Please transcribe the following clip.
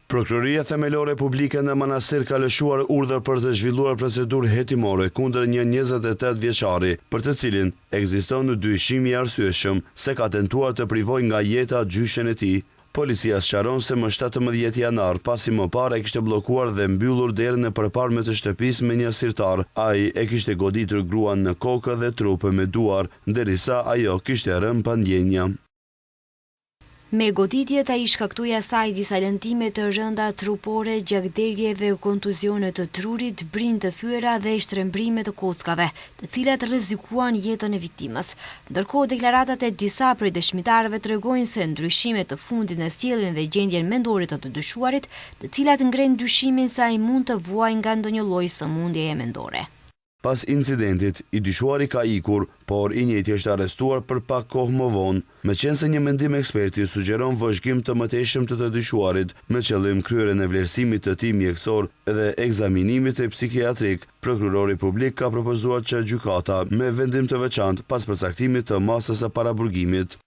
Prokuroria Themelore Publike në Manastir ka lëshuar urdhër për të zhvilluar procedurë hetimore kundër një 28 vjeçari, për të cilin ekziston dyshimi i arsyeshëm se ka tentuar të privojë nga jeta gjyshen e tij. Policia sqaron se më 17 janar, pasi më parë e kishte bllokuar dhe mbyllur derën e përparme të shtëpisë me një sirtar, ai e kishte goditur gruan në kokë dhe trup me duar, derisa ajo kishte rënë pa ndjenja. Me goditjet ai shkaktoi asaj disa lëndime të rënda trupore, gjakderdhje dhe kontuzione të trurit, brinjë të thyera dhe shtrembërime të kockave, të cilat rrezikuan jetën e viktimës. Ndërkohë, deklaratat e disa prej dëshmitarëve tregojnë se ndryshime të fundit në sjelljen dhe gjendjen mendore të të dyshuarit, të cilat ngrenë dyshimin se ai mund të vuajë nga ndonjë lloj sëmundjeje mendore. Pas incidentit, i dyshuari ka ikur, por i njëjti është arrestuar për pak kohë më vonë, meqenëse një mendim eksperti sugjeron vëzhgim të mëtejshëm të të dyshuarit, me qëllim kryerjen e vlerësimit të tij mjekësor dhe ekzaminimit psikiatrik, prokurori publik ka propozuar që gjykata, me vendim të veçantë, pas përcaktimit të masës së paraburgimit.